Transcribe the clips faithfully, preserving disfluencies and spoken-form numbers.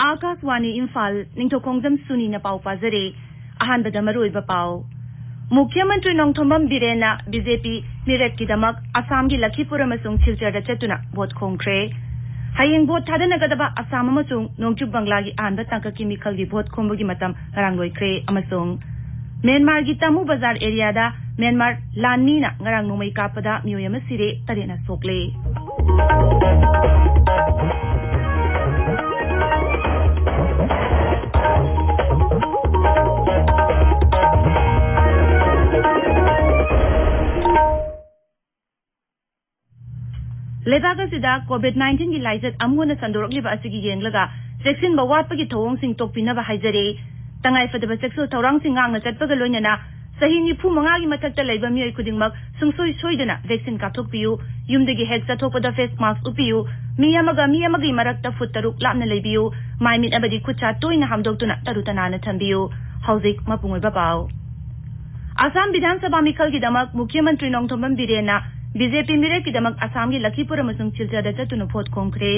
ꯑꯥꯀꯥꯁꯋꯥꯅꯤ ꯏꯝꯐꯥꯜ, ꯅꯤꯡꯊꯧꯈꯣꯡꯖꯝ ꯁꯨꯅꯤꯅ ꯄꯥꯎ ꯄꯥꯖꯔꯦ꯫ ꯑꯍꯥꯟꯕꯗ ꯃꯔꯨꯑꯣꯏꯕ ꯄꯥꯎ꯫ ꯃꯨꯈ꯭ꯌ ꯃꯟꯇ꯭ꯔꯤ ꯅꯣꯡꯊꯣꯝꯕꯝ ꯕꯤꯔꯦꯟꯅ ꯕꯤ ꯖꯦ ꯄꯤ ꯃꯤꯔꯦꯞꯀꯤꯗꯃꯛ ꯑꯁꯥꯝꯒꯤ ꯂꯈꯤꯄꯨꯔ ꯑꯃꯁꯨꯡ ꯁꯤꯜꯆꯔꯗ ꯆꯠꯇꯨꯅ ꯚꯣꯠ ꯈꯣꯝꯈ꯭ꯔꯦ꯫ ꯍꯌꯦꯡ ꯚꯣꯠ ꯊꯥꯗꯅꯒꯗꯕ ꯑꯁꯥꯝ ꯑꯃꯁꯨꯡ ꯅꯣꯡꯆꯨꯞ ꯕꯪꯒ꯭ꯂꯥꯒꯤ ꯑꯍꯥꯟꯕ ꯇꯥꯡꯀꯛꯀꯤ ꯃꯤꯈꯜꯒꯤ ꯚꯣꯠ ꯈꯣꯝꯕꯒꯤ ꯃꯇꯝ ꯉꯔꯥꯡ ꯂꯣꯏꯈ꯭ꯔꯦ ꯑꯃꯁꯨꯡ ꯃ꯭ꯌꯥꯟꯃꯥꯔꯒꯤ ꯇꯥꯃꯨ ꯕꯖꯥꯔ ꯑꯦꯔꯤꯌꯥꯗ ꯃ꯭ꯌꯥꯟꯃꯥꯔ ꯂꯥꯟꯃꯤꯅ ꯉꯔꯥꯡ ꯅꯣꯡꯃꯩ ꯀꯥꯞꯄꯗ ꯃꯤꯑꯣꯏ ꯑꯃ ꯁꯤꯔꯦ, ꯇꯔꯦꯠꯅ ꯁꯣꯛꯂꯦ꯫ ꯂꯩꯕꯥꯛ ꯑꯁꯤꯗ ꯀꯣꯚꯤꯗ ꯅꯥꯏꯟꯇꯤꯟꯒꯤ ꯂꯥꯏꯆꯠ ꯑꯃꯨꯛ ꯍꯟꯅ ꯁꯟꯗꯣꯔꯛꯂꯤꯕ ꯑꯁꯤꯒꯤ ꯌꯦꯡꯂꯒ ꯆꯦꯛꯁꯤꯟꯕ ꯋꯥꯠꯄꯒꯤ ꯊꯧꯑꯣꯡꯁꯤꯡ ꯇꯣꯛꯄꯤꯅꯕ ꯍꯥꯏꯖꯔꯤ꯫ ꯇꯉꯥꯏꯐꯗꯕ ꯆꯦꯛꯁꯤꯜ ꯊꯧꯔꯥꯡꯁꯤꯡ ꯉꯥꯛꯅ ꯆꯠꯄꯒ ꯂꯣꯏꯅꯅ ꯆꯍꯤ ꯅꯤꯐꯨ ꯃꯉꯥꯒꯤ ꯃꯊꯛꯇ ꯂꯩꯕ ꯃꯤꯑꯣꯏ ꯈꯨꯗꯤꯡꯃꯛ ꯁꯨꯡꯁꯣꯏ ꯁꯣꯏꯗꯅ ꯚꯦꯛꯁꯤꯟ ꯀꯥꯞꯊꯣꯛꯄꯤꯌꯨ꯫ ꯌꯨꯝꯗꯒꯤ ꯍꯦꯛ ꯆꯠꯊꯣꯛꯄꯗ ꯐꯦꯁ ꯃꯥꯁꯛ ꯎꯞꯄꯤꯌꯨ꯫ ꯃꯤ ꯑꯃꯒ ꯃꯤ ꯑꯃꯒꯤ ꯃꯔꯛꯇ ꯐꯨꯠ ꯇꯔꯨꯛ ꯂꯥꯞꯅ ꯂꯩꯕꯤꯌꯨ꯫ ꯃꯥꯏ ꯃꯤꯠ ꯑꯃꯗꯤ ꯈꯨꯠ ꯁꯥ ꯇꯣꯏꯅ ꯍꯥꯝꯗꯣꯛꯇꯨꯅ ꯇꯔꯨ ꯇꯅꯥꯟꯅ ꯊꯝꯕꯤꯌꯨ꯫ ꯍꯧꯖꯤꯛ ꯃꯄꯨꯡ ꯑꯣꯏꯕ ꯄꯥꯎ꯫ ꯑꯁꯥꯝ ꯕꯤꯙꯥꯟ ꯁꯚꯥ ꯃꯤꯈꯜꯒꯤꯗꯃꯛ ꯃꯨꯈ꯭ꯌ ꯃꯟꯇ꯭ꯔꯤ ꯅꯣꯡꯊꯣꯝꯕꯝ ꯕꯤꯔꯦꯟꯅ ꯕꯤ ꯖꯦ ꯄꯤ ꯃꯤꯔꯦꯞꯀꯤꯗꯃꯛ ꯑꯁꯥꯝꯒꯤ ꯂꯈꯤꯄꯨꯔ ꯑꯃꯁꯨꯡ ꯁꯤꯜꯆꯔꯗ ꯆꯠꯇꯨꯅ ꯚꯣꯠ ꯈꯣꯝꯈ꯭ꯔꯦ꯫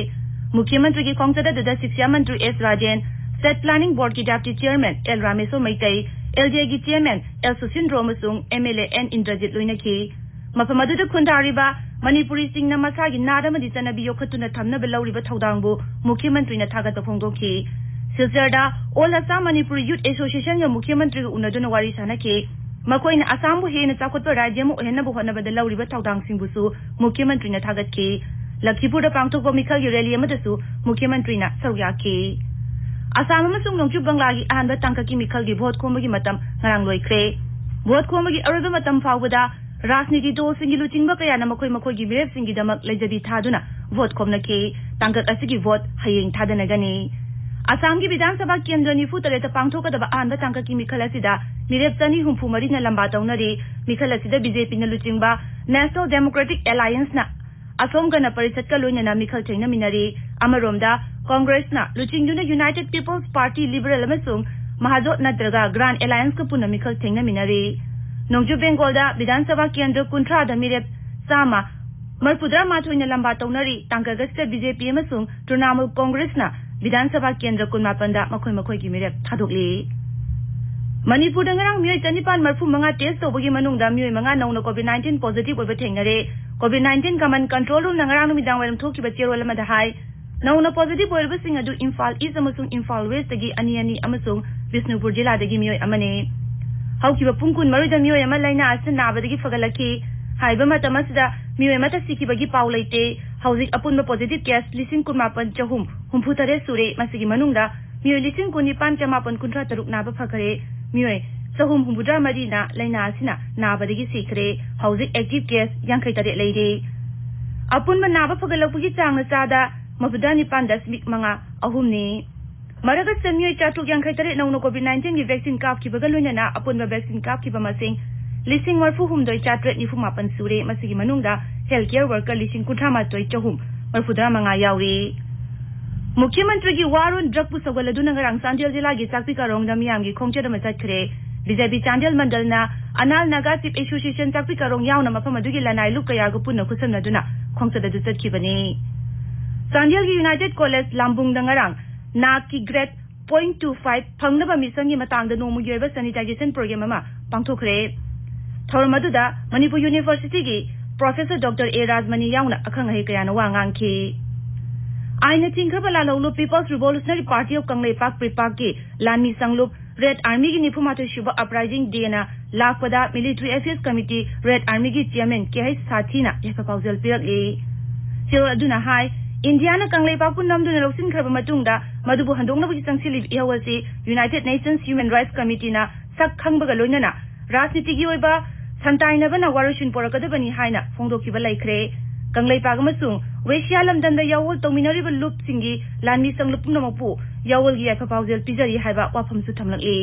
ꯃꯨꯈ꯭ꯌ ꯃꯟꯇ꯭ꯔꯤꯒꯤ ꯈꯣꯡꯆꯠ ꯑꯗꯨꯗ ꯁꯤꯛꯁꯥ ꯃꯟꯇ꯭ꯔꯤ ꯑꯦꯁ ꯔꯥꯖꯦꯟ, ꯁ꯭ꯇꯦꯠ ꯄ꯭ꯂꯥꯅꯤꯡ ꯕꯣꯔꯗꯀꯤ deputy chairman L Rameshwor Meitei, L ꯖꯦꯒꯤ ꯆꯤꯌꯔꯃꯦꯟ ꯑꯦꯜ ꯁꯨꯁꯤꯟꯗ꯭ꯔꯣ ꯑꯃꯁꯨꯡ M L A N Indrajit ꯂꯣꯏꯅꯈꯤ꯫ ꯃꯐꯝ ꯑꯗꯨꯗ ꯈꯨꯟꯗꯥꯔꯤꯕ ꯃꯅꯤꯄꯨꯔꯤꯁꯤꯡꯅ ꯃꯁꯥꯒꯤ ꯅꯥꯠ ꯑꯃꯗꯤ ꯆꯠꯅꯕꯤ ꯌꯣꯛꯈꯠꯇꯨꯅ ꯊꯝꯅꯕ ꯂꯧꯔꯤꯕ ꯊꯧꯗꯥꯡꯕꯨ ꯃꯨꯈ꯭ꯌ ꯃꯟꯇ꯭ꯔꯤꯅ ꯊꯥꯒꯠꯄ ꯐꯣꯡꯗꯣꯛꯈꯤ꯫ ꯁꯤꯜꯆꯔꯗ ꯑꯣꯜ ꯑꯁꯥꯝ ꯃꯅꯤꯄꯨꯔꯤ ꯌꯨꯠ ꯑꯦꯁꯣꯁꯤꯌꯦꯁꯟꯒ ꯃꯨꯈ꯭ꯌ ꯃꯟꯇ꯭ꯔꯤꯒ ꯎꯅꯗꯨꯅ ꯋꯥꯔꯤ ꯁꯥꯟꯅꯈꯤ꯫ ꯃꯈꯣꯏꯅ ꯑꯁꯥꯝꯕꯨ ꯍꯦꯟꯅ ꯆꯥꯎꯈꯠꯄ ꯔꯥꯖ꯭ꯌ ꯑꯃ ꯑꯣꯏꯍꯟꯅꯕ ꯍꯣꯠꯅꯕꯗ ꯂꯧꯔꯤꯕ ꯊꯧꯗꯥꯡꯁꯤꯡꯕꯨꯁꯨ ꯃꯨꯈ꯭ꯌ ꯃꯟꯇ꯭ꯔꯤꯅ ꯊꯥꯒꯠꯈꯤ꯫ ꯂꯈꯤꯄꯨꯔꯗ ꯄꯥꯡꯊꯣꯛꯄ ꯃꯤꯈꯜꯒꯤ ꯔꯦꯂꯤ ꯑꯃꯗꯁꯨ ꯃꯨꯈ꯭ꯌ ꯃꯟꯇ꯭ꯔꯤꯅ ꯁꯔꯨꯛ ꯌꯥꯈꯤ꯫ ꯑꯁꯥꯝ ꯑꯃꯁꯨꯡ ꯅꯣꯡꯆꯨꯞ ꯕꯪꯒ꯭ꯂꯥꯒꯤ ꯑꯍꯥꯟꯕ ꯇꯥꯡꯀꯛꯀꯤ ꯃꯤꯈꯜꯒꯤ ꯚꯣꯠ ꯈꯣꯝꯕꯒꯤ ꯃꯇꯝ ꯉꯔꯥꯡ ꯂꯣꯏꯈ꯭ꯔꯦ꯫ ꯚꯣꯠ ꯈꯣꯝꯕꯒꯤ ꯑꯔꯣꯏꯕ ꯃꯇꯝ ꯐꯥꯎꯕꯗ ꯔꯥꯖꯅꯤꯇꯤ ꯗꯣꯜꯁꯤꯡꯒꯤ ꯂꯨꯆꯤꯡꯕ ꯀꯌꯥꯅ ꯃꯈꯣꯏ ꯃꯈꯣꯏꯒꯤ ꯃꯤꯔꯦꯞꯁꯤꯡꯒꯤꯗꯃꯛ ꯂꯩꯖꯕꯤ ꯊꯥꯗꯨꯅ ꯚꯣꯠ ꯈꯣꯝꯅꯈꯤ꯫ ꯇꯥꯡꯀꯛ ꯑꯁꯤꯒꯤ ꯚꯣꯠ ꯍꯌꯦꯡ ꯊꯥꯗꯅꯒꯅꯤ꯫ ꯑꯁꯥꯝꯒꯤ ꯕꯤꯙꯥꯟ ꯁꯚꯥ ꯀꯦꯟꯗ꯭ꯔ ꯅꯤꯐꯨ ꯇꯔꯦꯠꯇ ꯄꯥꯡꯊꯣꯛꯀꯗꯕ ꯑꯍꯥꯟꯕ ꯇꯥꯡꯀꯛꯀꯤ ꯃꯤꯈꯜ ꯑꯁꯤꯗ ꯃꯤꯔꯦꯞ ꯆꯅꯤ ꯍꯨꯝꯐꯨ ꯃꯔꯤꯅ ꯂꯝꯕꯥ ꯇꯧꯅꯔꯤ꯫ ꯃꯤꯈꯜ ꯑꯁꯤꯗ ꯕꯤ ꯖꯦ ꯄꯤꯅ ꯂꯨꯆꯤꯡꯕ ꯅꯦꯁꯅꯦꯜ ꯗꯦꯃꯣꯀ꯭ꯔꯦꯇꯤꯛ ꯑꯦꯂꯥꯏꯌꯦꯟꯁꯅ ꯑꯁꯣꯝ ꯒꯅ ꯄꯔꯤꯁꯠꯀ ꯂꯣꯏꯅꯅ ꯃꯤꯈꯜ ꯊꯦꯡꯅꯃꯤꯟꯅꯔꯤ꯫ ꯑꯃꯔꯣꯝꯗ ꯀꯣꯡꯒ꯭ꯔꯦꯁꯅ ꯂꯨꯆꯤꯡꯗꯨꯅ ꯌꯨꯅꯥꯏꯇꯦꯗ ꯄꯤꯄꯜꯁ ꯄꯥꯔꯇꯤ, ꯂꯤꯕꯔꯦꯜ ꯑꯃꯁꯨꯡ ꯃꯍꯥꯖꯣꯠ ꯅꯠꯇ꯭ꯔꯒ ꯒ꯭ꯔꯥꯟ ꯑꯦꯂꯥꯌꯟꯁꯀ ꯄꯨꯟꯅ ꯃꯤꯈꯜ ꯊꯦꯡꯅꯃꯤꯟꯅꯔꯤ꯫ ꯅꯣꯡꯆꯨꯞ ꯕꯦꯡꯒꯣꯜꯗ ꯕꯤꯙꯥꯟ ꯁꯚꯥ ꯀꯦꯟꯗ꯭ꯔ ꯀꯨꯟꯊ꯭ꯔꯥꯗ ꯃꯤꯔꯦꯞ ꯆꯥꯝꯃ ꯃꯔꯤꯐꯨꯇꯔꯥ ꯃꯥꯊꯣꯏꯅ ꯂꯝꯕꯥ ꯇꯧꯅꯔꯤ꯫ ꯇꯥꯡꯀꯛ ꯑꯁꯤꯗ ꯕꯤ ꯖꯦ ꯄꯤ ꯑꯃꯁꯨꯡ ꯇ꯭ꯔꯤꯅꯥꯃꯨꯜ ꯀꯣꯡꯒ꯭ꯔꯦꯁꯅ ꯕꯤꯙꯥꯟ ꯁꯚꯥ ꯀꯦꯟꯗ꯭ꯔ ꯀꯨꯟꯃꯥꯄꯟꯗ ꯃꯈꯣꯏ ꯃꯈꯣꯏꯒꯤ ꯃꯤꯔꯦꯞ ꯊꯥꯗꯣꯛꯂꯤ꯫ ꯃꯅꯤꯄꯨꯔꯗ ꯉꯔꯥꯡ ꯃꯤꯑꯣꯏ ꯆꯅꯤꯄꯥꯟ ꯃꯔꯐꯨ ꯃꯉꯥ test ꯇꯧꯕꯒꯤ ꯃꯅꯨꯡꯗ ꯃꯤꯑꯣꯏ ꯃꯉꯥ ꯅꯧꯅ COVID nineteen positive ꯑꯣꯏꯕ ꯊꯦꯡꯅꯔꯦ꯫ COVID nineteen Command Control Roomꯅ ꯉꯔꯥꯡ ꯅꯨꯃꯤꯗꯥꯡ ꯋꯥꯏꯔꯝ ꯊꯣꯛꯈꯤꯕ ꯆꯦꯔꯣꯜ ꯑꯃꯗ ꯍꯥꯏ, ꯅꯧꯅ positive ꯑꯣꯏꯔꯤꯕꯁꯤꯡ ꯑꯗꯨ ꯏꯝꯐꯥꯜ East ꯑꯃꯁꯨꯡ ꯏꯝꯐꯥꯜ Westꯇꯒꯤ ꯑꯅꯤ ꯑꯅꯤ ꯑꯃꯁꯨꯡ ꯕꯤꯁꯅꯨꯄꯨꯔ ꯖꯤꯂꯥꯗꯒꯤ ꯃꯤꯑꯣꯏ ꯑꯃꯅꯤ꯫ ꯍꯧꯈꯤꯕ ꯄꯨꯡ ꯀꯨꯟꯃꯔꯤꯗ ꯃꯤꯑꯣꯏ ꯑꯃ ꯂꯥꯏꯅꯥ ꯑꯁꯤꯅ ꯅꯥꯕꯗꯒꯤ ꯐꯒꯠꯂꯛꯈꯤ꯫ ꯍꯥꯏꯔꯤꯕ ꯃꯇꯝ ꯑꯁꯤꯗ ꯃꯤꯑꯣꯏ ꯑꯃꯠꯇ ꯁꯤꯈꯤꯕꯒꯤ ꯄꯥꯎ ꯂꯩꯇꯦ꯫ ꯍꯧꯖꯤꯛ ꯑꯄꯨꯟꯕ positive case ꯂꯤꯁꯤꯡ ꯀꯨꯟꯃꯥꯄꯟ ꯆꯍꯨꯝ ꯍꯨꯝꯐꯨ ꯇꯔꯦꯠ ꯁꯨꯔꯦ꯫ ꯃꯁꯤꯒꯤ ꯃꯅꯨꯡꯗ ꯃꯤꯑꯣꯏ ꯂꯤꯁꯤꯡ ꯀꯨꯟꯅꯤꯄꯥꯟ ꯆꯃꯥꯄꯟ ꯀꯨꯟꯊ꯭ꯔꯥ ꯇꯔꯨꯛ ꯅꯥꯕ ꯐꯈ꯭ꯔꯦ꯫ ꯃꯤꯑꯣꯏ ꯆꯍꯨꯝ ꯍꯨꯝꯐꯨꯇꯔꯥ ꯃꯔꯤꯅ ꯂꯥꯏꯅꯥ ꯑꯁꯤꯅ ꯅꯥꯕꯗꯒꯤ ꯁꯤꯈ꯭ꯔꯦ꯫ ꯍꯧꯖꯤꯛ active case ꯌꯥꯡꯈꯩ ꯇꯔꯦꯠ ꯂꯩꯔꯦ꯫ ꯑꯄꯨꯟꯕ ꯅꯥꯕ ꯐꯒꯠꯂꯛꯄꯒꯤ ꯆꯥꯡꯅ ꯆꯥꯗ ꯃꯧꯗ꯭ꯔꯥ ꯅꯤꯄꯥꯟ ꯗꯁꯃꯤꯛ ꯃꯉꯥ ꯑꯍꯨꯝꯅꯤ꯫ ꯃꯔꯛ ꯑꯁꯤꯗ ꯃꯤꯑꯣꯏ ꯆꯥꯇ꯭ꯔꯨꯛ ꯌꯥꯡꯈꯩ ꯇꯔꯦꯠ ꯅꯧꯅ COVID nineteenꯒꯤ vaccine ꯀꯥꯞꯈꯤꯕꯒ ꯂꯣꯏꯅꯅ ꯑꯄꯨꯟꯕ vaccine ꯀꯥꯞꯈꯤꯕ ꯃꯁꯤꯡ ꯂꯤꯁꯤꯡ ꯃꯔꯐꯨ ꯍꯨꯝꯗꯣꯏ ꯆꯥꯇ꯭ꯔꯦꯠ ꯅꯤꯐꯨ ꯃꯥꯄꯟ ꯁꯨꯔꯦ꯫ ꯃꯁꯤꯒꯤ ꯃꯅꯨꯡꯗ health care worker ꯂꯤꯁꯤꯡ ꯀꯨꯟꯊ꯭ꯔꯥ ꯃꯥꯊꯣꯏ ꯆꯍꯨꯝ ꯃꯔꯐꯨ ꯇꯔꯥ ꯃꯉꯥ ꯌꯥꯎꯔꯤ꯫ ꯃꯨꯈ꯭ꯌꯃꯟꯇ꯭ꯔꯤꯒꯤ ꯋꯥꯔꯣꯜ ꯗ꯭ꯔꯛꯄꯨ ꯁꯧꯒꯠꯂꯗꯨꯅ ꯉꯔꯥꯡ ꯆꯥꯟꯗꯦꯜ ꯖꯤꯂꯥꯒꯤ ꯆꯥꯛꯄꯤ ꯀꯥꯔꯣꯡꯗ ꯃꯤꯌꯥꯝꯒꯤ ꯈꯣꯡꯆꯠ ꯑꯃ ꯆꯠꯈ꯭ꯔꯦ꯫ BJP ꯆꯥꯟꯗꯦꯜ ꯃꯟꯗꯜꯅ ꯑꯅꯥꯜ ꯅꯥꯒꯥ ꯆꯤꯐ ꯑꯦꯁꯣꯁꯤꯌꯦꯁꯟ ꯆꯥꯛꯄꯤ ꯀꯥꯔꯣꯡ ꯌꯥꯎꯅ ꯃꯐꯝ ꯑꯗꯨꯒꯤ ꯂꯅꯥꯏ ꯂꯨꯞ ꯀꯌꯥꯒ ꯄꯨꯟꯅ ꯈꯨꯠꯁꯝꯅꯗꯨꯅ ꯈꯣꯡꯆꯠ ꯑꯗꯨ ꯆꯠꯈꯤꯕꯅꯤ꯫ ꯆꯥꯟꯗꯦꯜꯒꯤ ꯌꯨꯅꯥꯏꯇꯦꯗ ꯀꯣꯂꯦꯖ ꯂꯥꯝꯕꯨꯡꯗ ꯉꯔꯥꯡ ꯅꯥꯛꯀꯤ grade point two five ꯐꯪꯅꯕ ꯃꯤꯁꯟꯒꯤ ꯃꯇꯥꯡꯗ ꯅꯣꯡꯃꯒꯤ ꯑꯣꯏꯕ sanitization program ꯑꯃ ꯄꯥꯡꯊꯣꯛꯈ꯭ꯔꯦ꯫ ꯊꯧꯔꯝ ꯑꯗꯨꯗ ꯃꯅꯤꯄꯨꯔ ꯌꯨꯅꯤꯚꯔꯁꯤꯇꯤꯒꯤ ꯄ꯭ꯔꯣꯐꯦꯁꯔ ꯗꯣꯛꯇꯔ ꯑꯦ ꯔꯥꯖꯃꯅꯤ ꯌꯥꯎꯅ ꯑꯈꯪ ꯑꯍꯩ ꯀꯌꯥꯅ ꯋꯥ ꯉꯥꯡꯈꯤ꯫ ꯑꯥꯏꯟꯅ ꯊꯤꯡꯈ꯭ꯔꯕ ꯂꯥꯜꯍꯧꯂꯨꯞ People's Revolutionary Party of Kangleipak ꯄ꯭ꯔꯤꯄꯥꯛꯀꯤ ꯂꯥꯟꯃꯤ ꯁꯪꯂꯨꯞ Red Armyꯒꯤ ꯅꯤꯐꯨ ꯃꯥꯊꯣꯏ ꯁꯨꯕ uprising dayꯅ ꯂꯥꯛꯄꯗ Military Affairs Committee Red Armyꯒꯤ chairman ꯀꯦ ꯑꯩꯆ ꯁꯥꯊꯤꯅ ꯌꯥꯏꯐ ꯄꯥꯎꯖꯦꯜ ꯄꯤꯔꯛꯂꯤ꯫ ꯆꯦꯔꯣꯜ ꯑꯗꯨꯅ ꯍꯥꯏ, ꯏꯟꯗꯤꯌꯥꯅ ꯀꯪꯂꯩꯄꯥꯛꯄꯨ ꯅꯝꯗꯨꯅ ꯂꯧꯁꯤꯟꯈ꯭ꯔꯕ ꯃꯇꯨꯡꯗ ꯃꯗꯨꯕꯨ ꯍꯟꯗꯣꯛꯅꯕꯒꯤ ꯆꯪꯁꯤꯜꯂꯤꯕ ꯏꯍꯧ ꯑꯁꯤ United Nations Human Rights Committeeꯅ ꯁꯛ ꯈꯪꯕꯒ ꯂꯣꯏꯅꯅ ꯔꯥꯖꯅꯤꯇꯤꯒꯤ ꯑꯣꯏꯕ ꯁꯟꯇꯥꯏꯅꯕꯅ ꯋꯥꯔꯣꯏꯁꯤꯟ ꯄꯣꯔꯛꯀꯗꯕꯅꯤ ꯍꯥꯏꯅ ꯐꯣꯡꯗꯣꯛꯈꯤꯕ ꯂꯩꯈ꯭ꯔꯦ꯫ ꯀꯪꯂꯩꯄꯥꯛ ꯑꯃꯁꯨꯡ ꯋꯦꯁꯤꯌꯥ ꯂꯝꯗꯝꯗ ꯌꯥꯑꯣꯜ ꯇꯧꯃꯤꯟꯅꯔꯤꯕ ꯂꯨꯞꯁꯤꯡꯒꯤ ꯂꯥꯟꯃꯤ ꯁꯪꯂꯨꯞ ꯄꯨꯝꯅꯃꯛꯄꯨ ꯌꯥꯑꯣꯜꯒꯤ ꯌꯥꯏꯐ ꯄꯥꯎꯖꯦꯜ ꯄꯤꯖꯔꯤ ꯍꯥꯏꯕ ꯋꯥꯐꯝꯁꯨ ꯊꯝꯂꯛꯂꯤ꯫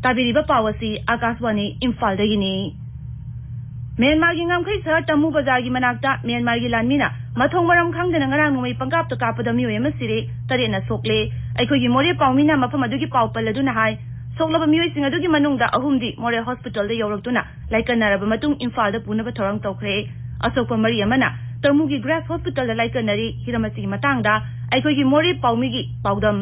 ꯇꯥꯕꯤꯔꯤꯕ ꯄꯥꯎ ꯑꯁꯤ ꯑꯀꯥꯁꯕꯥꯅꯤ ꯏꯝꯐꯥꯜꯗꯒꯤꯅꯤ꯫ ꯃ꯭ꯌꯥꯟꯃꯥꯔꯒꯤ ꯉꯝꯈꯩ ꯁꯍꯔ ꯇꯃꯨ ꯕꯖꯥꯔꯒꯤ ꯃꯅꯥꯛꯇ ꯃ꯭ꯌꯥꯟꯃꯥꯔꯒꯤ ꯂꯥꯟꯃꯤꯅ ꯃꯊꯣꯡ ꯃꯔꯝ ꯈꯪꯗꯅ ꯉꯔꯥꯡ ꯅꯣꯡꯃꯩ ꯄꯪꯀꯥꯞꯇ ꯀꯥꯞꯄꯗ ꯃꯤꯑꯣꯏ ꯑꯃ ꯁꯤꯔꯦ, ꯇꯔꯦꯠꯅ ꯁꯣꯛꯂꯦ꯫ ꯑꯩꯈꯣꯏꯒꯤ ꯃꯣꯔꯦ ꯄꯥꯎꯃꯤꯅ ꯃꯐꯝ ꯑꯗꯨꯒꯤ ꯄꯥꯎ ꯄꯜꯂꯗꯨꯅ ꯍꯥꯏ, ꯁꯣꯛꯂꯕ ꯃꯤꯑꯣꯏꯁꯤꯡ ꯑꯗꯨꯒꯤ ꯃꯅꯨꯡꯗ ꯑꯍꯨꯝꯗꯤ ꯃꯣꯔꯦ ꯍꯣꯁꯄꯤꯇꯥꯜꯗ ꯌꯧꯔꯛꯇꯨꯅ ꯂꯥꯏꯀꯠꯅꯔꯕ ꯃꯇꯨꯡ ꯏꯝꯐꯥꯜꯗ ꯄꯨꯅꯕ ꯊꯧꯔꯥꯡ ꯇꯧꯈ꯭ꯔꯦ꯫ ꯑꯁꯣꯛꯄ ꯃꯔꯤ ꯑꯃꯅ ꯇꯃꯨꯒꯤ ꯒ꯭ꯔꯦꯁ ꯍꯣꯁꯄꯤꯇꯥꯜꯗ ꯂꯥꯏꯀꯠꯅꯔꯤ꯫ ꯍꯤꯔꯝ ꯑꯁꯤꯒꯤ ꯃꯇꯥꯡꯗ ꯑꯩꯈꯣꯏꯒꯤ ꯃꯣꯔꯦ ꯄꯥꯎꯃꯤꯒꯤ ꯄꯥꯎꯗꯝ꯫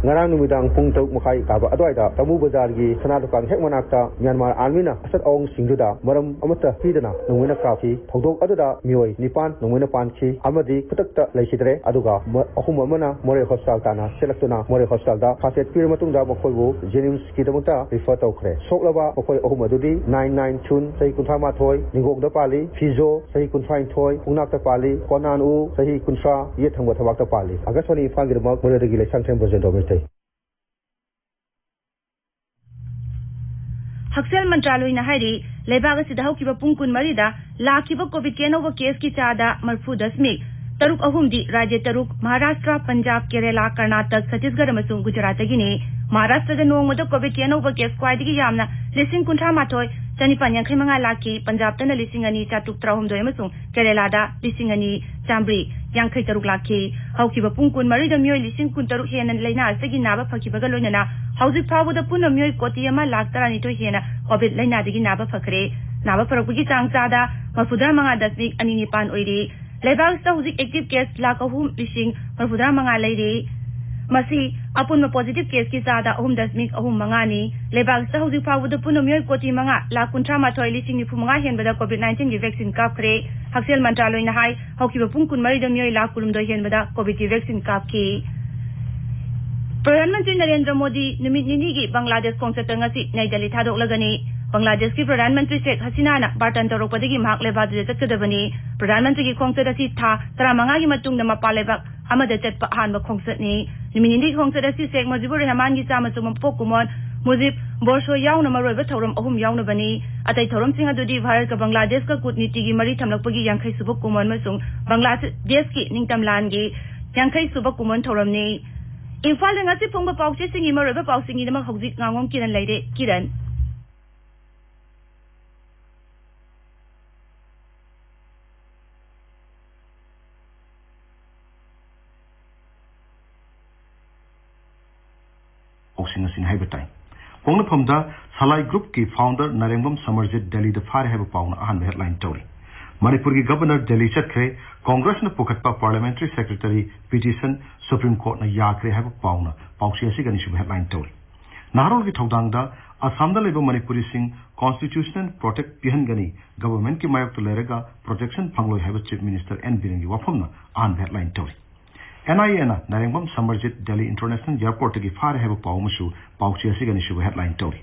ꯉꯔꯥꯡ ꯅꯨꯃꯤꯗꯥꯡ ꯄꯨꯡ ꯇꯔꯨꯛ ꯃꯈꯥꯏ ꯇꯥꯕ ꯑꯗꯨꯋꯥꯏꯗ ꯇꯃꯨ ꯕꯖꯥꯔꯒꯤ ꯁꯅꯥ ꯗꯨꯀꯥꯟ ꯍꯦꯛ ꯃꯅꯥꯛꯇ ꯃ꯭ꯌꯥꯟꯃꯥꯔ ꯑꯥꯔꯃꯤꯅ ꯑꯁꯠ ꯑꯋꯣꯡꯁꯤꯡꯗꯨꯗ ꯃꯔꯝ ꯑꯃꯠꯇ ꯄꯤꯗꯅ ꯅꯣꯡꯃꯩꯅ ꯀꯥꯞꯈꯤ꯫ ꯊꯧꯗꯣꯛ ꯑꯗꯨꯗ ꯃꯤꯑꯣꯏ ꯅꯤꯄꯥꯟ ꯅꯣꯡꯃꯩꯅ ꯄꯥꯟꯈꯤ ꯑꯃꯗꯤ ꯈꯨꯗꯛꯇ ꯂꯩꯈꯤꯗ꯭ꯔꯦ꯫ ꯑꯗꯨꯒ ꯃ-, ꯑꯍꯨꯝ ꯑꯃꯅ ꯃꯣꯔꯦ ꯍꯣꯁꯄꯤꯇꯥꯜ ꯇꯥꯟꯅ ꯆꯦꯜꯂꯛꯇꯨꯅ ꯃꯣꯔꯦ ꯍꯣꯁꯄꯤꯇꯥꯜꯗ ꯐꯥꯔꯁ ꯑꯦꯗ ꯄꯤꯔꯕ ꯃꯇꯨꯡꯗ ꯃꯈꯣꯏꯕꯨ ꯖꯦꯅꯤꯝꯁꯀꯤꯗꯃꯛꯇ ꯔꯤꯐꯔ ꯇꯧꯈ꯭ꯔꯦ꯫ ꯁꯣꯛꯂꯕ ꯃꯈꯣꯏ ꯑꯍꯨꯝ ꯑꯗꯨꯗꯤ ꯅꯥꯏꯟ ꯅꯥꯏꯟ ꯊꯨꯟ, ꯆꯍꯤ ꯀꯨꯟꯊ꯭ꯔꯥ ꯃꯥꯊꯣꯏ, ꯅꯤꯡꯒꯣꯡꯗ ꯄꯥꯜꯂꯤ, ꯐꯤꯖꯣ, ꯆꯍꯤ ꯀꯨꯟꯊ꯭ꯔꯥ ꯅꯤꯊꯣꯏ, ꯄꯨꯡꯅꯥꯛꯇ ꯄꯥꯜꯂꯤ, ꯀꯣꯅꯥꯟ ꯎ, ꯆꯍꯤ ꯀꯨꯟꯊ꯭ꯔꯥ, ꯌꯦꯠ ꯊꯪꯕ ꯊꯕꯥꯛꯇ ꯄꯥꯜꯂꯤ꯫ ꯑꯀꯥꯁꯕꯥꯅꯤ ꯏꯝꯐꯥꯜꯒꯤꯗꯃꯛ ꯃꯣꯔꯦꯗꯒꯤ ꯂꯩꯁꯥꯡꯊꯦꯝ ꯕ꯭ꯔꯖꯦꯟꯗ꯭ꯔꯣ ꯃꯩꯇꯩ꯫ ꯍꯛꯁꯦꯜ ꯃꯟꯇ꯭ꯔꯥꯂꯣꯏꯅ ꯍꯥꯏꯔꯤ, ꯂꯩꯕꯥꯛ ꯑꯁꯤꯗ ꯍꯧꯈꯤꯕ ꯄꯨꯡ ꯀꯨꯟꯃꯔꯤꯗ ꯂꯥꯛꯈꯤꯕ ꯀꯣꯚꯤꯗꯀꯤ ꯑꯅꯧꯕ ꯀꯦꯁꯀꯤ ꯆꯥꯗ ꯃꯔꯤꯐꯨ ꯗꯁꯃꯤꯛ ꯇꯔꯨꯛ ꯑꯍꯨꯝꯗꯤ ꯔꯥꯖ꯭ꯌ ꯇꯔꯨꯛ, ꯃꯍꯥꯔꯥꯁꯇ꯭ꯔ, ꯄꯟꯖꯥꯕ, ꯀꯦꯔꯦꯂꯥ, ꯀꯔꯅꯥꯇꯛ, ꯁꯠꯇꯤꯁꯒꯔ ꯑꯃꯁꯨꯡ ꯒꯨꯖꯔꯥꯠꯇꯒꯤꯅꯤ꯫ ꯃꯍꯥꯔꯥꯁꯇ꯭ꯔꯗ ꯅꯣꯡꯃꯗ ꯀꯣꯚꯤꯗꯀꯤ ꯑꯅꯧꯕ ꯀꯦꯁ ꯈ꯭ꯋꯥꯏꯗꯒꯤ ꯌꯥꯝꯅ ꯂꯤꯁꯤꯡ ꯀꯨꯟꯊ꯭ꯔꯥ ꯃꯥꯊꯣꯏ ꯆꯅꯤꯄꯥꯟ ꯌꯥꯡꯈꯩ ꯃꯉꯥ ꯂꯥꯛꯈꯤ꯫ ꯄꯟꯖꯥꯕꯇꯅ ꯂꯤꯁꯤꯡ ꯑꯅꯤ ꯆꯥꯇ꯭ꯔꯨꯛ ꯇꯔꯥꯍꯨꯝꯗꯣꯏ ꯑꯃꯁꯨꯡ ꯀꯦꯔꯦꯂꯥꯗ ꯂꯤꯁꯤꯡ ꯑꯅꯤ ꯆꯥꯃꯔꯤ ꯌꯥꯡꯈꯩ ꯇꯔꯨꯛ ꯂꯥꯛꯈꯤ꯫ ꯍꯧꯈꯤꯕ ꯄꯨꯡ ꯀꯨꯟꯃꯔꯤꯗ ꯃꯤꯑꯣꯏ ꯂꯤꯁꯤꯡ ꯀꯨꯟꯇꯔꯨꯛ ꯍꯦꯟꯅ ꯂꯥꯏꯅꯥ ꯑꯁꯤꯗꯒꯤ ꯅꯥꯕ ꯐꯈꯤꯕꯒ ꯂꯣꯏꯅꯅ ꯍꯧꯖꯤꯛ ꯐꯥꯎꯕꯗ ꯄꯨꯟꯅ ꯃꯤꯑꯣꯏ ꯀꯣꯇꯤ ꯑꯃ ꯂꯥꯈ ꯇꯔꯥꯅꯤꯊꯣꯏ ꯍꯦꯟꯅ ꯀꯣꯚꯤꯗ ꯂꯥꯏꯅꯥꯗꯒꯤ ꯅꯥꯕ ꯐꯈ꯭ꯔꯦ꯫ ꯅꯥꯕ ꯐꯔꯛꯄꯒꯤ ꯆꯥꯡ ꯆꯥꯗ ꯃꯔꯤꯐꯨꯇꯔꯥ ꯃꯉꯥ ꯗꯁꯃꯤꯛ ꯑꯅꯤ ꯅꯤꯄꯥꯟ ꯑꯣꯏꯔꯤ꯫ ꯂꯩꯕꯥꯛ ꯑꯁꯤꯗ ꯍꯧꯖꯤꯛ ꯑꯦꯛꯇꯤꯚ ꯀꯦꯁ ꯂꯥꯈ ꯑꯍꯨꯝ ꯂꯤꯁꯤꯡ ꯃꯔꯤꯐꯨꯇꯔꯥ ꯃꯉꯥ ꯂꯩꯔꯤ꯫ ꯃꯁꯤ ꯑꯄꯨꯟꯕ ꯄꯣꯖꯤꯇꯤꯚ ꯀꯦꯁꯀꯤ ꯆꯥꯗ ꯑꯍꯨꯝ ꯗꯁꯃꯤꯛ ꯑꯍꯨꯝ ꯃꯉꯥꯅꯤ꯫ ꯂꯩꯕꯥꯛ ꯑꯁꯤꯗ ꯍꯧꯖꯤꯛ ꯐꯥꯎꯕꯗ ꯄꯨꯟꯅ ꯃꯤꯑꯣꯏ ꯀꯣꯇꯤ ꯃꯉꯥ ꯂꯥꯈ ꯀꯨꯟꯊ꯭ꯔꯥ ꯃꯥꯊꯣꯏ ꯂꯤꯁꯤꯡ ꯅꯤꯐꯨ ꯃꯉꯥ ꯍꯦꯟꯕꯗ ꯀꯣꯚꯤꯗ ꯅꯥꯏꯟꯇꯤꯟꯒꯤ ꯚꯦꯛꯁꯤꯟ ꯀꯥꯞꯈ꯭ꯔꯦ꯫ ꯍꯛꯁꯦꯜ ꯃꯟꯇ꯭ꯔꯥꯂꯣꯏꯅ ꯍꯥꯏ, ꯍꯧꯈꯤꯕ ꯄꯨꯡ ꯀꯨꯟꯃꯔꯤꯗ ꯃꯤꯑꯣꯏ ꯂꯥꯈ ꯀꯨꯟꯍꯨꯝꯗꯣꯏ ꯍꯦꯟꯕꯗ ꯀꯣꯚꯤꯗꯀꯤ ꯚꯦꯛꯁꯤꯟ ꯀꯥꯞꯈꯤ꯫ ꯄ꯭ꯔꯙꯥꯟ ꯃꯟꯇ꯭ꯔꯤ ꯅꯔꯦꯟꯗ꯭ꯔ ꯃꯣꯗꯤ ꯅꯨꯃꯤꯠ ꯅꯤꯅꯤꯒꯤ ꯕꯪꯒ꯭ꯂꯥꯗꯦꯁ ꯈꯣꯡꯆꯠꯇ ꯉꯁꯤ ꯅꯩ ꯗꯦꯜꯂꯤ ꯊꯥꯗꯣꯛꯂꯒꯅꯤ꯫ ꯕꯪꯒ꯭ꯂꯥꯗꯦꯁꯀꯤ ꯄ꯭ꯔꯙꯥꯟ ꯃꯟꯇ꯭ꯔꯤ ꯁꯦꯈ ꯍꯁꯤꯅꯥꯅ ꯕꯥꯔꯇꯟ ꯇꯧꯔꯛꯄꯗꯒꯤ ꯃꯍꯥꯛ ꯂꯩꯕꯥꯛ ꯑꯗꯨꯗ ꯆꯠꯀꯗꯕꯅꯤ꯫ ꯄ꯭ꯔꯙꯥꯟ ꯃꯟꯇ꯭ꯔꯤꯒꯤ ꯈꯣꯡꯆꯠ ꯑꯁꯤ ꯊꯥ ꯇꯔꯥꯃꯉꯥꯒꯤ ꯃꯇꯨꯡꯗ ꯃꯄꯥꯟ ꯂꯩꯕꯥꯛ ꯑꯃꯗ ꯆꯠꯄ ꯑꯍꯥꯟꯕ ꯈꯣꯡꯆꯠꯅꯤ꯫ ꯅꯨꯃꯤꯠ ꯅꯤꯅꯤꯒꯤ ꯈꯣꯡꯆꯠ ꯑꯁꯤ ꯁꯦꯈ ꯃꯨꯖꯤꯕꯨꯔ ꯔꯍꯃꯥꯟꯒꯤ ꯆꯥꯃ ꯁꯨꯕ ꯃꯄꯣꯛ ꯀꯨꯝꯑꯣꯟ ꯃꯨꯖꯤꯕ ꯕꯣꯔꯁꯣ ꯌꯥꯎꯅ ꯃꯔꯨꯑꯣꯏꯕ ꯊꯧꯔꯝ ꯑꯍꯨꯝ ꯌꯥꯎꯅꯕꯅꯤ꯫ ꯑꯇꯩ ꯊꯧꯔꯝꯁꯤꯡ ꯑꯗꯨꯗꯤ ꯚꯥꯔꯠꯀ ꯕꯪꯒ꯭ꯂꯥꯗꯦꯁꯀ ꯀꯨꯠꯅꯤꯇꯤꯒꯤ ꯃꯔꯤ ꯊꯝꯂꯛꯄꯒꯤ ꯌꯥꯡꯈꯩ ꯁꯨꯕ ꯀꯨꯝꯑꯣꯟ ꯑꯃꯁꯨꯡ ꯕꯪꯒ꯭ꯂꯥꯗꯦꯁꯀꯤ ꯅꯤꯡꯇꯝ ꯂꯥꯟꯒꯤ ꯌꯥꯡꯈꯩ ꯁꯨꯕ ꯀꯨꯝꯑꯣꯟ ꯊꯧꯔꯝꯅꯤ꯫ ꯏꯝꯐꯥꯜꯗ ꯉꯁꯤ ꯐꯣꯡꯕ ꯄꯥꯎꯆꯦꯁꯤꯡꯒꯤ ꯃꯔꯨꯑꯣꯏꯕ ꯄꯥꯎꯁꯤꯡꯒꯤꯗꯃꯛ ꯍꯧꯖꯤꯛ ꯉꯥꯉꯣꯝ ꯀꯤꯔꯟ ꯂꯩꯔꯦ꯫ ꯀꯤꯔꯟ꯫ ꯄꯥꯎꯁꯤꯡ ꯑꯁꯤꯅꯤ ꯍꯥꯏꯕ ꯇꯥꯏ꯫ ꯄꯣꯛꯅꯐꯝꯗ ꯁꯂꯥꯏ ꯒ꯭ꯔꯨꯞꯀꯤ ꯐꯥꯎꯟꯗꯔ ꯅꯥꯔꯦꯡꯕꯝ ꯁꯃꯔꯖꯤꯠ ꯗꯦꯜꯂꯤꯗ ꯐꯥꯔꯦ ꯍꯥꯏꯕ ꯄꯥꯎꯅ ꯑꯍꯥꯟꯕ ꯍꯦꯗꯂꯥꯏꯟ ꯇꯧꯔꯤ꯫ ꯃꯅꯤꯄꯨꯔꯒꯤ ꯒꯕꯔꯅꯔ ꯗꯦꯜꯂꯤ ꯆꯠꯈ꯭ꯔꯦ꯫ ꯀꯣꯡꯒ꯭ꯔꯦꯁꯅ ꯄꯨꯈꯠꯄ ꯄꯥꯔꯂꯤꯌꯥꯃꯦꯟꯇꯔꯤ ꯁꯦꯀ꯭ꯔꯦꯇꯔꯤ ꯄꯤꯇꯤꯁꯟ ꯁꯨꯄ꯭ꯔꯤꯝ ꯀꯣꯔꯠꯅ ꯌꯥꯈ꯭ꯔꯦ ꯍꯥꯏꯕ ꯄꯥꯎꯅ ꯄꯥꯎꯆꯦ ꯑꯁꯤꯒꯤ ꯑꯅꯤꯁꯨꯕ ꯍꯦꯗꯂꯥꯏꯟ ꯇꯧꯔꯤ꯫ ꯅꯍꯥꯔꯣꯜꯒꯤ ꯊꯧꯗꯥꯡꯗ ꯑꯁꯥꯝꯗ ꯂꯩꯕ ꯃꯅꯤꯄꯨꯔꯤꯁꯤꯡ ꯀꯣꯟꯁꯇꯤꯇ꯭ꯌꯨꯁꯅꯦꯜ ꯄ꯭ꯔꯣꯇꯦꯛ ꯄꯤꯍꯟꯒꯅꯤ, ꯒꯕꯔꯃꯦꯟꯠꯀꯤ ꯃꯥꯌꯣꯛꯇ ꯂꯩꯔꯒ ꯄ꯭ꯔꯣꯇꯦꯛꯁꯟ ꯐꯪꯂꯣꯏ ꯍꯥꯏꯕ ꯆꯤꯐ ꯃꯤꯅꯤꯁꯇꯔ ꯑꯦꯟ ꯕꯤꯔꯦꯟꯒꯤ ꯋꯥꯐꯝꯅ ꯑꯍꯥꯟꯕ ꯍꯦꯗꯂꯥꯏꯟ ꯇꯧꯔꯤ꯫ ꯑꯦꯟ ꯑꯥꯏ ꯑꯦꯅ ꯅꯥꯔꯦꯡꯕꯝ ꯁꯃꯔꯖꯤꯠ ꯗꯦꯜꯂꯤ ꯏꯟꯇꯔꯅꯦꯁꯅꯦꯜ ꯑꯦꯌꯔꯄꯣꯔꯠꯇꯒꯤ ꯐꯥꯔꯦ ꯍꯥꯏꯕ ꯄꯥꯎ ꯑꯃꯁꯨ ꯄꯥꯎꯆꯦ ꯑꯁꯤꯒꯤ ꯑꯅꯤꯁꯨꯕ ꯍꯦꯗꯂꯥꯏꯟ ꯇꯧꯔꯤ꯫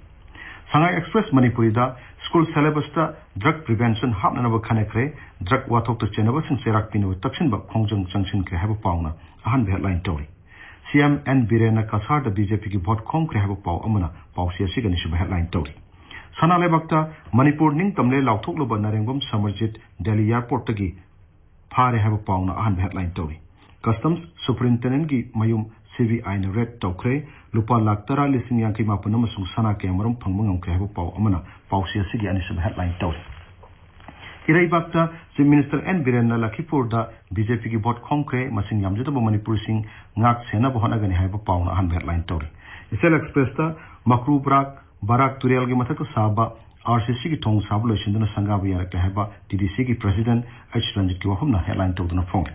ꯁꯉꯥꯏ ꯑꯦꯛꯁꯄ꯭ꯔꯦꯁ ꯃꯅꯤꯄꯨꯔꯤꯗ ꯁ꯭ꯀꯨꯜ ꯁꯦꯂꯦꯕꯁꯇ ꯗ꯭ꯔꯒ ꯄ꯭ꯔꯤꯚꯦꯟꯁꯟ ꯍꯥꯞꯅꯅꯕ ꯈꯟꯅꯈ꯭ꯔꯦ, ꯗ꯭ꯔꯒ ꯋꯥꯊꯣꯛꯇ ꯆꯦꯟꯅꯕꯁꯤꯡ ꯆꯩꯔꯥꯛ ꯄꯤꯅꯕ ꯇꯛꯁꯤꯟꯕ ꯈꯣꯡꯖꯪ ꯆꯪꯁꯤꯟꯈ꯭ꯔꯦ ꯍꯥꯏꯕ ꯄꯥꯎꯅ ꯑꯍꯥꯟꯕ ꯍꯦꯗꯂꯥꯏꯟ ꯇꯧꯔꯤ꯫ ꯁꯤ ꯑꯦꯝ ꯑꯦꯟ ꯕꯤꯔꯦꯟꯅ ꯀꯁꯥꯔꯗ ꯕꯤ ꯖꯦ ꯄꯤꯒꯤ ꯚꯣꯠ ꯈꯣꯝꯈ꯭ꯔꯦ ꯍꯥꯏꯕ ꯄꯥꯎ ꯑꯃꯅ ꯄꯥꯎꯆꯦ ꯑꯁꯤꯒꯤ ꯑꯅꯤꯁꯨꯕ ꯍꯦꯗꯂꯥꯏꯟ ꯇꯧꯔꯤ꯫ ꯁꯅꯥ ꯂꯩꯕꯥꯛꯇ ꯃꯅꯤꯄꯨꯔ ꯅꯤꯡꯇꯝꯂꯦ ꯂꯥꯎꯊꯣꯛꯂꯕ ꯅꯥꯔꯦꯡꯕꯝ ꯁꯃꯔꯖꯤꯠ ꯗꯦꯜꯂꯤ ꯑꯦꯌꯔꯄꯣꯔꯠꯇꯒꯤ ꯐꯥꯔꯦ ꯍꯥꯏꯕ ꯄꯥꯎꯅ ꯑꯍꯥꯟꯕ ꯍꯦꯗꯂꯥꯏꯟ ꯇꯧꯔꯤ꯫ ꯀꯁꯇꯝꯁ ꯁꯨꯄꯔꯤꯟꯇꯦꯟꯗꯦꯟꯠꯀꯤ ꯃꯌꯨꯝ ꯁꯤ ꯕꯤ ꯑꯥꯏꯅ ꯔꯦꯗ ꯇꯧꯈ꯭ꯔꯦ꯫ ꯂꯨꯄꯥ ꯂꯥꯈ ꯇꯔꯥ ꯂꯤꯁꯤꯡ ꯌꯥꯡꯈꯩ ꯃꯥꯄꯟ ꯑꯃꯁꯨꯡ ꯁꯅꯥ ꯀꯌꯥꯃꯔꯨꯝ ꯐꯪꯕ ꯉꯝꯈ꯭ꯔꯦ ꯍꯥꯏꯕ ꯄꯥꯎ ꯑꯃꯅ ꯄꯥꯎꯆꯦ ꯑꯁꯤꯒꯤ ꯑꯅꯤꯁꯨꯕ ꯍꯦꯗꯂꯥꯏꯟ ꯇꯧꯔꯤ꯫ ꯏꯔꯩꯕꯥꯛꯇ ꯆꯤꯐ ꯃꯤꯅꯤꯁꯇꯔ ꯑꯦꯟ ꯕꯤꯔꯦꯟꯅ ꯂꯈꯤꯄꯨꯔꯗ ꯕꯤ ꯖꯦ ꯄꯤꯒꯤ ꯚꯣꯠ ꯈꯣꯝꯈ꯭ꯔꯦ, ꯃꯁꯤꯡ ꯌꯥꯝꯖꯗꯕ ꯃꯅꯤꯄꯨꯔꯤꯁꯤꯡ ꯉꯥꯛ ꯁꯦꯟꯅꯕ ꯍꯣꯠꯅꯒꯅꯤ ꯍꯥꯏꯕ ꯄꯥꯎꯅ ꯑꯍꯥꯟꯕ ꯍꯦꯗꯂꯥꯏꯟ ꯇꯧꯔꯤ꯫ ꯏꯆꯦꯜ ꯑꯦꯛꯁꯄ꯭ꯔꯦꯁꯇ ꯃꯀ꯭ꯔꯨ ꯕ꯭ꯔꯥꯛ ꯕꯔꯥꯛ ꯇꯨꯔꯦꯜꯒꯤ ꯃꯊꯛꯇ ꯁꯥꯕ ꯑꯥꯔ ꯁꯤ ꯁꯤꯒꯤ ꯊꯣꯡ ꯁꯥꯕ ꯂꯣꯏꯁꯤꯟꯗꯨꯅ ꯁꯪꯒꯥꯕ ꯌꯥꯔꯛꯂꯦ ꯍꯥꯏꯕ ꯇꯤ ꯗꯤ ꯁꯤꯒꯤ ꯄ꯭ꯔꯁꯤꯗꯦꯟꯠ ꯑꯩꯆ ꯔꯟꯖꯤꯠꯀꯤ ꯋꯥꯐꯝꯅ ꯍꯦꯗꯂꯥꯏꯟ ꯇꯧꯗꯨꯅ ꯐꯣꯡꯂꯤ꯫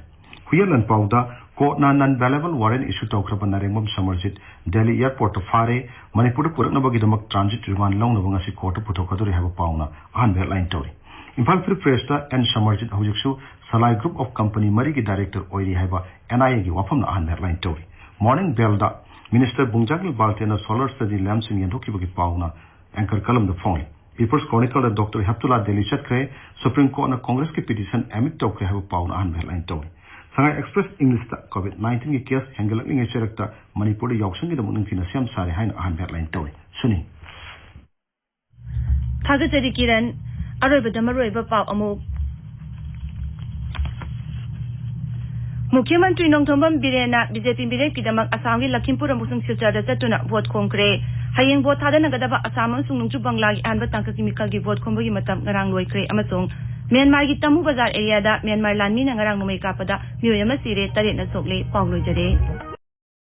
ꯍꯨꯏꯌꯦꯟ ꯂꯥꯟꯄꯥꯎꯗ ꯀꯣꯔꯠꯅ ꯅꯟ ꯕꯦꯂꯦꯕꯜ ꯋꯥꯔꯦꯟꯠ ꯏꯁꯨ ꯇꯧꯈ꯭ꯔꯕ ꯅꯥꯔꯦꯡꯕꯝ ꯁꯃꯔꯖꯤꯠ ꯗꯦꯜꯂꯤ ꯑꯦꯌꯔꯄꯣꯔꯠꯇ ꯐꯥꯔꯦ, ꯃꯅꯤꯄꯨꯔꯗ ꯄꯨꯔꯛꯅꯕꯒꯤꯗꯃꯛ ꯇ꯭ꯔꯥꯟꯖꯤꯠ ꯔꯤꯃꯥꯟ ꯂꯧꯅꯕ ꯉꯁꯤ ꯀꯣꯔꯠꯇ ꯄꯨꯊꯣꯛꯀꯗꯧꯔꯤ ꯍꯥꯏꯕ ꯄꯥꯎꯅ ꯑꯍꯥꯟꯕ ꯍꯦꯗꯂꯥꯏꯟ ꯇꯧꯔꯤ꯫ ꯏꯝꯐꯥꯜ ꯐ꯭ꯔꯤ ꯄ꯭ꯔꯦꯁꯇ ꯑꯦꯟ ꯁꯃꯔꯖꯤꯠ ꯍꯧꯖꯤꯛꯁꯨ ꯁꯂꯥꯏ ꯒ꯭ꯔꯨꯞ ꯑꯣꯐ ꯀꯝꯄꯅꯤ ꯃꯔꯤꯒꯤ ꯗꯥꯏꯔꯦꯛꯇꯔ ꯑꯣꯏꯔꯤ ꯍꯥꯏꯕ ꯑꯦꯟ ꯑꯥꯏ ꯑꯦꯒꯤ ꯋꯥꯐꯝꯅ ꯑꯍꯥꯟꯕ ꯍꯦꯗꯂꯥꯏꯟ ꯇꯧꯔꯤ꯫ ꯃꯣꯔꯅꯤꯡ ꯕꯦꯜꯗ ꯃꯤꯅꯤꯁꯇꯔ ꯕꯨꯡꯖꯥꯒꯤꯜ ꯕꯥꯜꯇꯦꯅ ꯁꯣꯂꯔ ꯁ꯭ꯇꯗꯤ ꯂꯦꯝꯞꯁꯤꯡ ꯌꯦꯟꯊꯣꯛꯈꯤꯕꯒꯤ ꯄꯥꯎꯅ ꯑꯦꯡꯀꯔ ꯀꯂꯝꯗ ꯐꯣꯡꯂꯤ꯫ ꯄꯤꯄꯜꯁ ꯀ꯭ꯔꯣꯅꯤꯀꯜꯗ ꯗꯣꯛꯇꯔ ꯍꯦꯞꯇꯨꯂꯥ ꯗꯦꯜꯂꯤ ꯆꯠꯈ꯭ꯔꯦ, ꯁꯨꯄ꯭ꯔꯤꯝ ꯀꯣꯔꯠꯅ ꯀꯣꯡꯒ꯭ꯔꯦꯁꯀꯤ ꯄꯤꯇꯤꯁꯟ ꯑꯦꯗꯃꯤꯠ ꯇꯧꯈ꯭ꯔꯦ ꯍꯥꯏꯕ ꯄꯥꯎꯅ ꯑꯍꯥꯟꯕ ꯍꯦꯗꯂꯥꯏꯟ ꯇꯧꯔꯤ꯫ ꯁꯉꯥꯏ ꯑꯦꯛꯁꯄ꯭ꯔꯦꯁ ꯏꯪꯂꯤꯁꯇ ꯀꯣꯚꯤꯗ ꯅꯥꯏꯟꯇꯤꯟꯒꯤ ꯀꯦꯁ ꯍꯦꯟꯒꯠꯂꯛꯂꯤꯉꯩ ꯆꯩꯔꯛꯇ ꯃꯅꯤꯄꯨꯔꯗ ꯌꯥꯎꯁꯪꯒꯤꯗꯃꯛ ꯅꯤꯡꯊꯤꯅ ꯁꯦꯝ ꯁꯥꯔꯦ ꯍꯥꯏꯅ ꯑꯍꯥꯟꯕ ꯍꯦꯗꯂꯥꯏꯟ ꯇꯧꯔꯤ꯫ ꯁꯨꯅꯤ꯫ ꯊꯥꯒꯠꯆꯔꯤ ꯀꯤꯔꯟ꯫ ꯑꯔꯣꯏꯕꯗ ꯃꯔꯨꯑꯣꯏꯕ ꯄꯥꯎ ꯑꯃꯨꯛ꯫ ꯃꯨꯈ꯭ꯌ ꯃꯟꯇ꯭ꯔꯤ ꯅꯣꯡꯊꯣꯝꯕꯝ ꯕꯤꯔꯦꯟꯅ ꯕꯤ ꯖꯦ ꯄꯤ ꯃꯤꯔꯦꯞꯀꯤꯗꯃꯛ ꯑꯁꯥꯝꯒꯤ ꯂꯈꯤꯝꯄꯨꯔ ꯑꯃꯁꯨꯡ ꯁꯤꯜꯆꯔꯗ ꯆꯠꯇꯨꯅ ꯚꯣꯠ ꯈꯣꯝꯈ꯭ꯔꯦ꯫ ꯍꯌꯦꯡ ꯚꯣꯠ ꯊꯥꯗꯅꯒꯗꯕ ꯑꯁꯥꯝ ꯑꯃꯁꯨꯡ ꯅꯣꯡꯆꯨꯞ ꯕꯪꯒ꯭ꯂꯥꯒꯤ ꯑꯍꯥꯟꯕ ꯇꯥꯡꯀꯛꯀꯤ ꯃꯤꯈꯜꯒꯤ ꯚꯣꯠ ꯈꯣꯝꯕꯒꯤ ꯃꯇꯝ ꯉꯔꯥꯡ ꯂꯣꯏꯈ꯭ꯔꯦ ꯑꯃꯁꯨꯡ ꯃ꯭ꯌꯥꯟꯃꯥꯔꯒꯤ ꯇꯃꯨ ꯕꯖꯥꯔ ꯑꯦꯔꯤꯌꯥꯗ ꯃ꯭ꯌꯥꯟꯃꯥꯔ ꯂꯥꯟꯃꯤꯅ ꯉꯔꯥꯡ ꯅꯣꯡꯃꯩ ꯀꯥꯞꯄꯗ ꯃꯤꯑꯣꯏ ꯑꯃ ꯁꯤꯔꯦ, ꯇꯔꯦꯠꯅ ꯁꯣꯛꯂꯦ꯫ ꯄꯥꯎ ꯂꯣꯏꯖꯔꯦ꯫